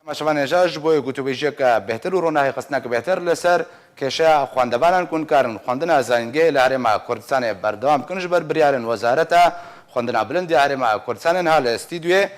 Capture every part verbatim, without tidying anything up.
Temaşevanên hêja, ji bo gotûbêjiyeke bêhtir û ronahî xistineke bêhtir li ser kêşeya xwendevanan ku nikarin xwendina zanîngehê li Herêma Kurdistanê berdewam bikin, ji ber biryarên Wezareta Xwendina Bilind ya Herêma Kurdistanê niha li stûdyoyê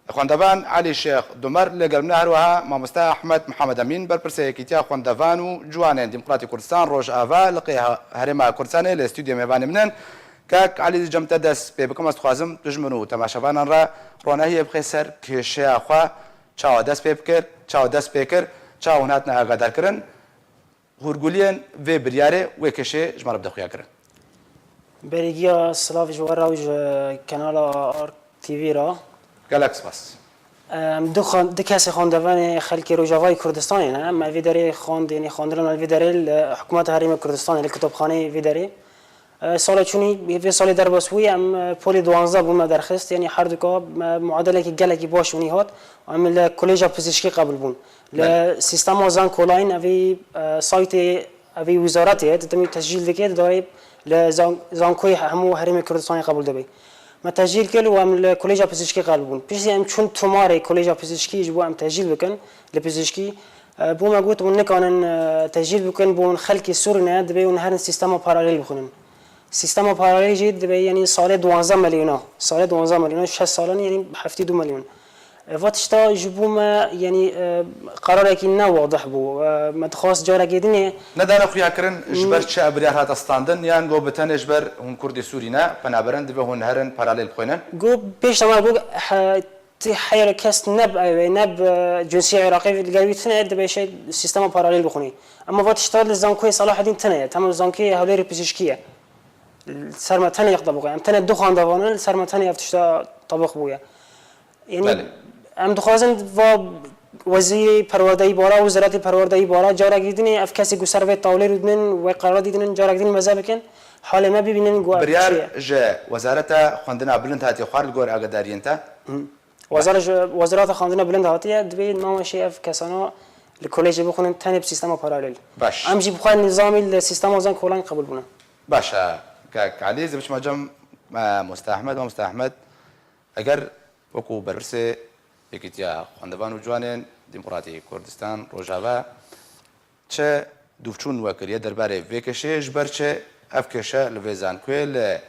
xwendevan Elî Şêx Dumer li gel min e, her wiha mamoste Ehmed Mihemed Emîn, berpirsê Yekîtiya Xwendevan û Ciwanên Demokratîk Kurdistan Rojava li qê Herêma Kurdistanê li stûdyoyê mêvanê min in. Kak Elî, cem te dest pê bikim, ez dixwazim tu ji min û temaşevanan re ronahiyê bixê ser kêşeya xwe, çawa dest pê bikir, çawa dest pê kir, çawa hûn hatine agadarkirin, hûrguliyên vê biryarê, wê kêşê ji me re bide xuyakirin. Berî giya silav ji we re û ji kenala Ark T V re. Gelek spas. Em du xan-, du kesê xwendevanê xelkê Rojavayê Kurdistanê ne. Me vê derê xwend, yanî xwendina me vê derê li Hikûmeta Herêma Kurdistanê, li kitobxaneyê vê derê. E, sala çûnî, vê salê derbas bûye, em, e, polê duwazdeh bû me derxist, yanî herduka me muadelekî gelekî baş winî hat. Em li Koleja Pizîşkî qebûl bûn. Li Belê. Sîstema Zankolayîn evî, e, saytê evî wizaretê ye, ditemî tescîl dike, didarê li zan-, zankoyê hemû herêmê Kurdistanê qebûl dibe. Me tescîl kir û em li Koleja Pizîşkî qebûl bûn. Piştî em çûn tomarê Koleja Pizîşkî ji bo em tescîl bikin li pizîşkî, e, bû me got, hûn nikanin, e, tescîl bikin, bo hûn xelkê Sûrî ne, divê hûn herin sîstema paralel bixwînin. Sîstema paralelî jî dibe, yanî salê duwazdeh milyona, salê duwazdeh milyona, şeş salan, yanî heftê du milyon. E, va tişta ji bo me, yanî, e, qerarekî ne wadih bû. E, me dixwest carekê dinê. Nedane xuyakirin ji ber çi ev biryar hate standin, yan go bi tenê ji ber hûn Kurdê Sûrî ne, penaberin, divê hûn herin paralel bixwînin? Go pêş de me go, he, Ti heyra kes ne bi ew e, ne bi cinsî Iraqî li gel wî tune, dibe şey sîstema paralel bixwînî. Ema va tişta li zankoyê Selahedîn tune ye. Tamam, zankoyê Hewlêrê Pizîşkî ye. Ser me tenê tebiq e. Em tenê du xwendevan in, li ser me tenê ev tişta tebiq bûye. Yanî Belê. Em dixwazin va wezîrê perwerdeyî bara, wizaretê perwerdeyî bara, carekî dinê ev kesê ku ser vê tawlê rûdinin, wê qerara dîdinin, carekî din meze bikin, halê me bibînin ku ev çi ye. Biryar ji Wezareta Xwendina Bilind hatiye xwar li gor agadariyên te? Hı. Wezara ji, Wezareta Xwendina Bilind hatiye, divê nava şê ev kesana li kolejê bixwînin tenê bi sîstema paralel. Baş. Em jî bi xwe nizamî li sîstema Zankolan qebûl bûne. Baş e, kak Elî, ez ê biçime cem, e, Mosta Ehmed, Mosta Ehmed, eger wekû berpirsê Yekîtiya Xwendevan û Ciwanên Demokratî Kurdistan Rojava, Çi dûvçûn we kiriye derbarê vê kêşeyê, ji ber çi ev kêşe li vê zankoyê li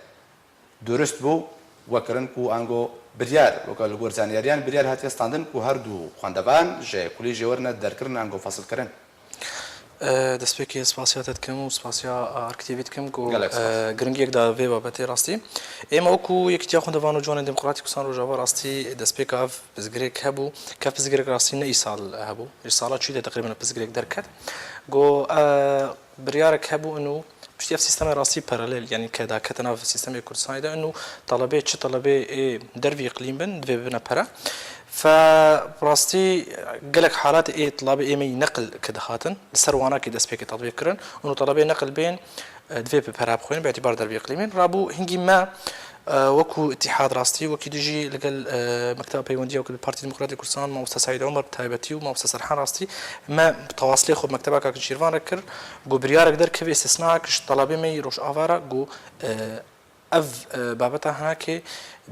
durist bû, we kirin ku ango biryar, weke li gor zanyariyan biryar hatiye standin ku her du xwendevan ji kulîjê werine derkirin ango fesilkirin? E, destpêkê spasiya te dikim û spasiya Ark T V dikim ku, Gelek spas. E, giringiyek da vê babetê rastî. Ême wekû Yekîtiya Xwendevan û Ciwanên Demokratîk Kurdistan Rojava rastî destpêka ev Pirsgirêk hebû, ke pirsgirêk rastî ne îsal hebû. Ji sala çûyî de teqrîben pirsgirêk derket. Got, e, biryarek hebû inu piştî ev sîstemê rastî paralel, yanî ke daketin nav sîstemê Kurdistanê de inu talebê, çi talebê ê dervî îqlîm bin, divê bibine pere. Fe rastî gelek halat ê talebê ê me yî neqil ke dihatin, li ser wana kî destpêkê tatbîq kirin. Inu talebê neqil bên, e, divê bi pere bixwînin, bi îtîbar dervî îqlîmîn. Rabû hingî me, e, wekû îtîhad rastî, wekî dijî li gel, e, Mekteba Peywendiya ku bi Partî Demokratîk Kurdistan, Mamoste Seîd Omer bi taybetî û Mamoste Serhan rastî, me bi tewasilê xwe bi Mekteba Kak Şîrvan re kir, ku biryarek derkeve îstisnaek ji talebê me yî Rojava re, ku, e, ev, e, babeta hinakê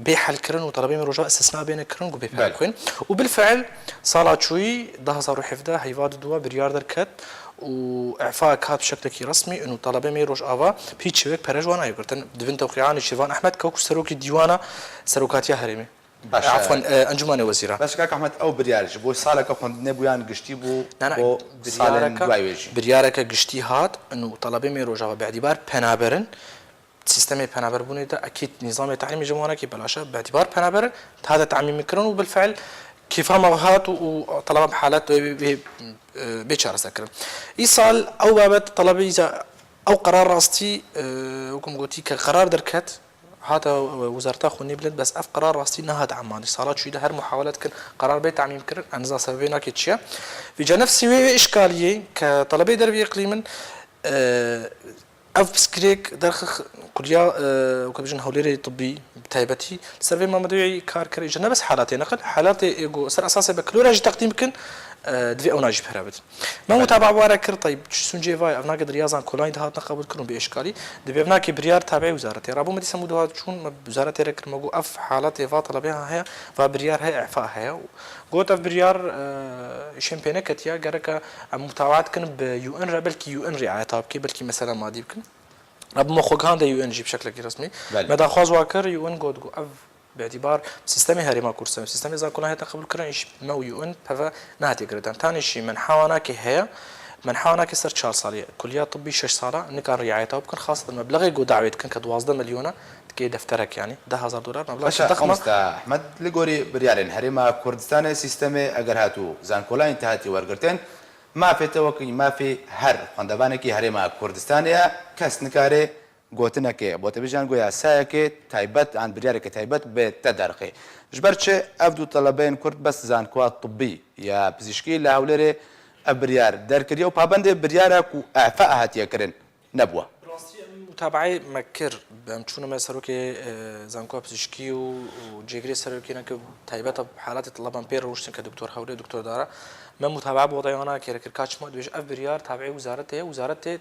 bê helkirin û talebê me roja istisna bêne kirin ku bê Belê. Perxwên. Û bilfiil sala çûyî du hezar û hevdeh heyva diduwa biryar derket û îfaek hat bi şeklekî resmî û talebê me Rojava bi hîç şêwek pere ji wan nayê girtin. Di bin tewqîanê Şîrvan Ehmed ke wekû serokê dîwana serokatiya herêmê. Baş e. Efwen, e, Encûmenê Wezîran. Baş e, kak Ehmed, ew biryar ji bo saleke xwendinê bû yan giştî bû Na, na, bo salên biryareke, duayê wê jî? Biryareke giştî hat û talebê me Rojava bi îtîbar penaberin. Sîstemê penaberbûnê de ekîd nîzamê tehlîmê ji wanekî belaş e, bi îtîbar penaberin, hate temîmkirin û bilfiil kêfa me hat û, û talaba bi halet wê, wê, wê, e, bê çareserkirin. Îsal ew babet talebê îza ew qerar rastî, e, wekû min gotî ke qerar derket, hate, e, Wezareta Xwendinê Bilind, bes ev qerar rastî nehat emanî. Sala çûyî de her muhawele dikin qerar bê temîmkirin, em niza sebebê nakê çi ye. Vêca nefsî wê, wê îşkaliyê ke talebê dervî îqlîm in, e, Ev pirsgirêk derxist kuliya, e, weke bijin hewlêrê tibbî bi taybetî li ser vê mamedewî kar kir. Îja ne bes halatê neqil, halatê ê ku ser esasê beklora jî teqdîm bikin, e, divê ewna jî pere bidin. Me Belê. Mutaba were kir, tayb, çi suncê vay, ev nake di riya zankolayî de hatine qebûl kirin bi êşkalî. Divê ev nake biryar tabi'ê wizaretê. Rabû me dîsa mû dihat çûn, me wizarete re kir, me got, ev haletê va talebê ha heye, va biryar heye, efa heye. Got, ev biryar, e, îşên pê neketiye, gereke em mutabaat kin bi U N re, belkî U N riayeta bike, belkî mesela madî bikin. Rabû me xwe gihande U N jî bi şeklekî resmî. Belê. Me daxwaz wa kir, U N got, got, ev Bi îtîbar sîstemê Herêma Kurdistanê, sîstemê zankolan hate qebûlkirin, îş me û U N peve nehatiye girêdan. Tanî jî menha wanakê heye, menha wanakê ser çar salî ye. Kuliya tibbî şeş sal e, nikan riayeta bikin, xaseten meblexê ku dawê dikin ke duwazdeh milyon e, dikê defterek, yanî deh hezar dolar, meblex Baş e, dex me. Mamosta Ehmed, li gorî biryarên Herêma Kurdistanê sîstemê eger hatû zankolan te hatî wergirtin, mafê te wekî mafê her xwendevanekî Herêma Kurdistanê ye, kes nikare gotinekê, bo te bijan, go yasayekê taybet an biryareke taybet bi te derxê. Ji ber çi ev du telebeyên Kurd bes zankoya tibbî ya pizîşkî li Hewlêrê ev biryar derkiriye û pabendê biryara ku efa hatiye kirin nebûwe? Bi rastî em mutabaeyê me kir, em çûne me serokê, e, zankoya pizîşkî û, û cêgirê serokê neke taybet a halatê teleban pê rûştin ke doktor Hewlê, doktor Dara. Me mutabaa bi odaya wana kêre kir, ka çima dibêje ev biryar tabi'ê wizaretê ye, wizaretê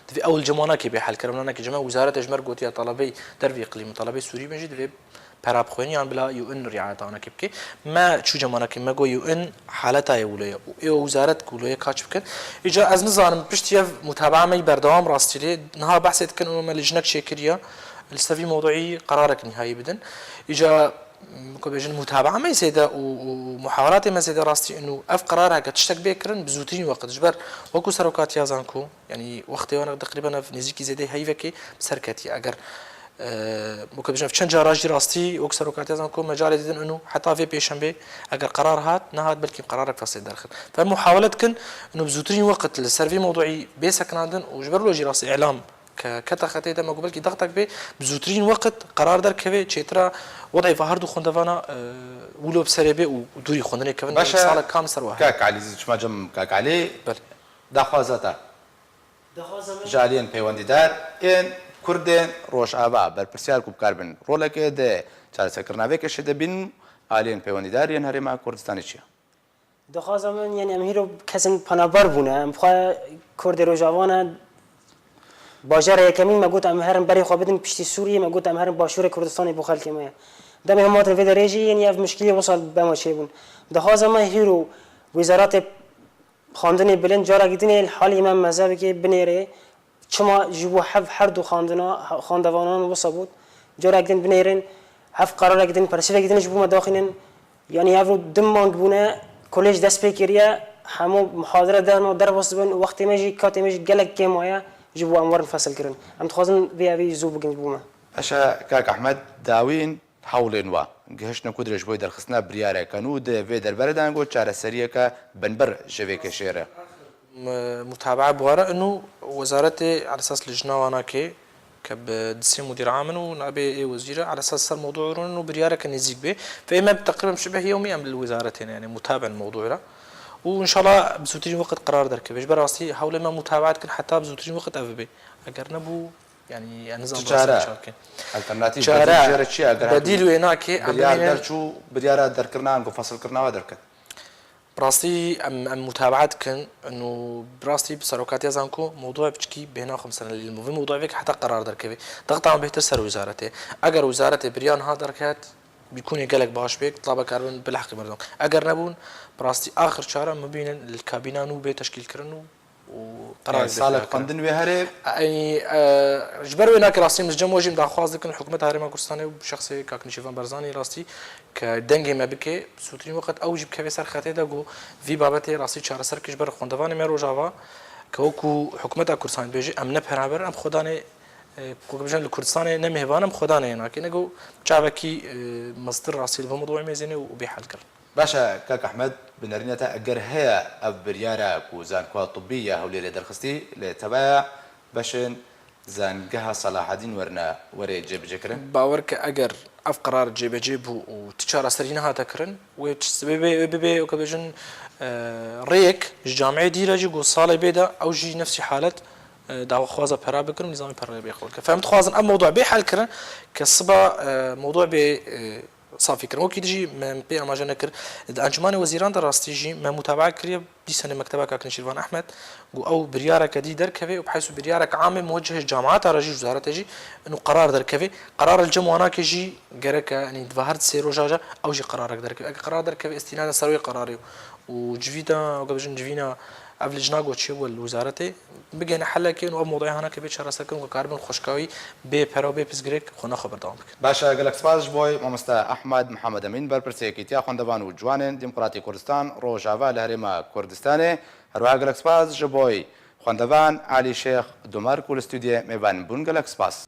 Divê ewil cem wanakê bê helkirin, wanakê cem wizarete ji me re gotiye talebeyê dervî îqlîm û talebeyê Sûrî bin jî divê pera bixwînin yan bila U N riayeta wanakê bike. Me çû cem wanakê, me got U N haleta ye wilo ye û ê wizaret ku wilo ye kaç bikin. Îca ez nizanim piştî ev mutabaa me yî berdewam rastî lê niha behsê dikin û me li jinek çêkiriye li ser vî mewduî qerarek nihayî bidin. Îca ku bêjin mutabaa me zêde û, û muhawalatê me zêde rastî û ev qerar heke tiştek bê kirin bi zûtirîn weqt ji ber wekû serokatiya zanko Yanî wextê wan teqrîben ev nêzîkî zêdê heyvekê bi ser ketiye. Eger, e, weke bijin ev çend cara jî rastî wek serokatiya zanko mecalê didin û heta vê pêşembê eger qerar hat, nehat belkî qerarek fesê derxin. Ve muhawele dikin û bi zûtirîn weqt li ser vê mewduî bê sekinandin û ji ber wilo jî rastî îlam ke kete xetê de me got belkî dextek bê, bi zûtirîn weqt qerar derkeve çêtira wedê va her du xwendevana, e, wilo bi serê bê û dûrî xwendinê kevin Baş e, salek kam ser we heye. Kak Elî, çima cem Kak Elî, Belê. daxwaza te. Daxwaza min Ji aliyên peywendîdar ên Kurdên Rojava berpirsiyar ku bikarbin rolekê di çareserkirina vê kêşê de bîn, aliyên peywendîdar yên Herêma Kurdistanê çi ye? Daxwaza min, yanî em hîro kesên penaber bûne, em xwe Kurdê Rojava ne, bajara yekemîn me got em herin berê xwe bidin piştî Sûriyê, me got em herin başûrê Kurdistanê bo xelkê me ye. Demê hema hatin vê derê jî, yanî ev muşkilî wisa be me çêbûn. Daxwaza me hîro Wezareta Xwendinê bilind carek dinê li halê me meze bike, binêre. Çima ji bo hev her du xwendina, xwendevanan wisa bût? Carek din binêrin, hev qerarek din, persivek din ji bo me daxînin. Yanî ev du mang bûne, kolej dest pê kiriye, hemû muhadere derno derbas dibin, wextê me jî, katê me jî gelek kêm maye, ji bo em werin fesilkirin. Em dixwazin vê evî zû bikin ji bo me. Baş e, kak Ehmed, dawîn Hewlên we gihiştine ku dirêj bo derxistina biryareke nû di vê derberê de ango çareseriyeke binbir ji vê kêşeyê re. M-, mutabaa bi we re û wezaretê elesas lijna wanakê ke bi di sê mudîr am in û nabê ê wezîr e, elesas ser mewdû rûnin û biryareke nêzîk bê. Ve ê me teqrîben şibeh yewmî em li wezaretê ne, yanî mutabe in mewdû re. Û înşallah bi zûtirîn weqt qerar derkeve. Ji ber rastî hewlê me mutabaa dikin heta bi zûtirîn weqt ev bibe. Eger nebû, Yanî, ez nizanim Çi çare? Çakin. Alternatîf Çare, bedîl jê re çi ye? Eger bedîl hatû wê nake, em biryar bimînin. Derçû, biryara derkirina, ango fesilkirina we derket. Bi rastî em, em mutabaa dikin, û bi rastî bi serokatiya zanko mewdûya piçkî bêhna xwe, meselen, lê li vê mewdûya vê heta qerar derkeve. Dexta me bêhtir ser wizaretê. Eger wizaretê biryar niha derket, bîkûnê gelek baş bê, tila bekaribin bi lehqê merdom. Eger nebûn, bi rastî axir çare em bibînin li kabîna nû bê teşkîlkirin û û qerar Yanî salek xwendin wê herê. Yanî, e, ji ber wê nake rastî min ji cem we jî em daxwaz dikin hikûmeta Herêma Kurdistanê û bi şexsê kak Nêçîrvan Barzanî rastî ke dengê me bike, bi zûtirîn weqt ew jî bikeve ser xetê de ku vî babetê rastî çareser bike ji ber xwendevanê me Rojava ke wekû hikûmeta Kurdistanê dibêje em ne penaber, em xwedanê, e, ku bêjin li Kurdistanê ne mêvan, em xwedanê nake, ne ku çavekî, e, mestir rastî li vê mewdûyê mêzêne û bê helkirin. Baş e, kak Ehmed, bi nerîna te eger heye ev biryara ku Zankoya Tibbî ya Hewlêrê derxistî li tevaya beşên Zangeha Selahedîn werine, were cêbicêkirin? Bawer ke eger ev qerar cêbecê bû û ti çareserî nehate kirin, wê çi, wê bê, wê bibê, weke bêjin, e, rêyek ji camiyê dî re jî ku salê bê de ew jî nefsî halet, e, daxwaza pera bikin û nîzamê pereyê bê qebûl kirin. Fe em dixwazin ev mewdû bê hel kirin ke siba, e, mewdû bê, e, safî kirin. Wekî dijî me pê amaje nekir. Di Encûmanê Wezîran de rastî jî me mutabaa kiriye, dîsanê mekteba kak Nêçîrvan Ehmed, ku ew biryareke dî derkeve û bi heysu biryarek am e muweceh cemaeta re jî, wezarete jî, û qerar derkeve. Qerar li cem wanakê jî gereke, yanî di va her sê roja jî ew jî qerarek derkeve. Eke qerar derkeve, îstînaden ser wê qerarê û civîna, weke bijin civîna ev licna ku çêbû li wezaretê, bigihne helekê û ev modaya hanakê bê çareserkirin ku karibin xweşkawî bê pere û bê pirsgirêk xwe nexwe berdewam bikin. Baş e, gelek spas ji bo mamoste Ehmed Mihemed Emîn, berpirsê Yekîtiya Xwendevan û Ciwanên Demokratî Kurdistan Rojava li Herêma Kurdistanê. Her wiha gelek spas ji bo xwendevan Elî Şêx Dumar ku li stûdyoyê mêvan bûn. Gelek spas.